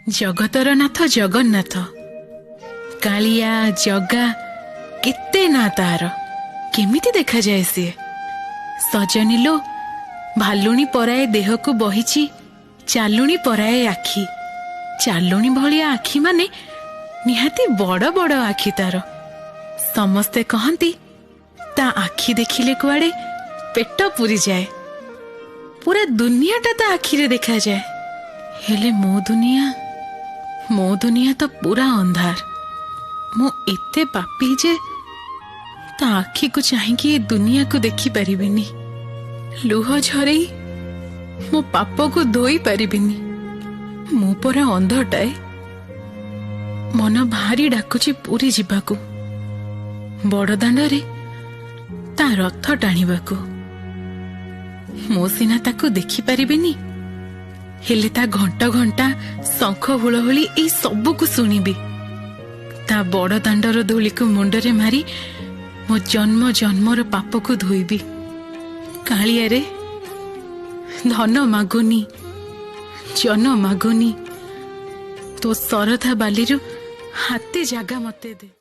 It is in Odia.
ଜଗତର ନାଥ ଜଗନ୍ନାଥ, କାଳିଆ, ଜଗା, କେତେ ନା ତାର। କେମିତି ଦେଖାଯାଏ ସିଏ? ସଜନୀ ଲୋ, ଭାଲୁଣି ପରାଏ ଦେହକୁ ବହିଛି ଚାଲୁଣି ପରାଏ ଆଖି। ଚାଲୁଣି ଭଳିଆ ଆଖି ମାନେ ନିହାତି ବଡ଼ ବଡ଼ ଆଖି ତାର। ସମସ୍ତେ କହନ୍ତି ତା ଆଖି ଦେଖିଲେ କୁଆଡ଼େ ପେଟ ପୁରିଯାଏ, ପୁରା ଦୁନିଆଟା ତା ଆଖିରେ ଦେଖାଯାଏ। ହେଲେ ମୋ ଦୁନିଆ, ମୋ ଦୁନିଆ ତ ପୁରା ଅନ୍ଧାର। ମୁଁ ଏତେ ପାପୀ ଯେ ତା ଆଖିକୁ ଚାହିଁକି ଏ ଦୁନିଆକୁ ଦେଖିପାରିବିନି, ଲୁହ ଝରେଇ ମୋ ପାପକୁ ଧୋଇ ପାରିବିନି। ମୁଁ ପରା ଅନ୍ଧଟାଏ। ମନ ଭାରି ଡାକୁଛି ପୁରୀ ଯିବାକୁ, ବଡ଼ଦାଣ୍ଡରେ ତା ରଥ ଟାଣିବାକୁ। ମୁଁ ସିନା ତାକୁ ଦେଖିପାରିବିନି, ହେଲେ ତା ଘଣ୍ଟ ଘଣ୍ଟା, ଶଙ୍ଖ ହୁଳହୁଳି ଏଇ ସବୁକୁ ଶୁଣିବି। ତା ବଡ଼ ଦାଣ୍ଡର ଧୂଳିକୁ ମୁଣ୍ଡରେ ମାରି ମୋ ଜନ୍ମ ଜନ୍ମର ପାପକୁ ଧୋଇବି। କାଳିଆରେ, ଧନ ମାଗୁନି, ଜନ ମାଗୁନି, ତୋ ଶରଧା ବାଲିରୁ ହାତେ ଜାଗା ମତେ ଦେ।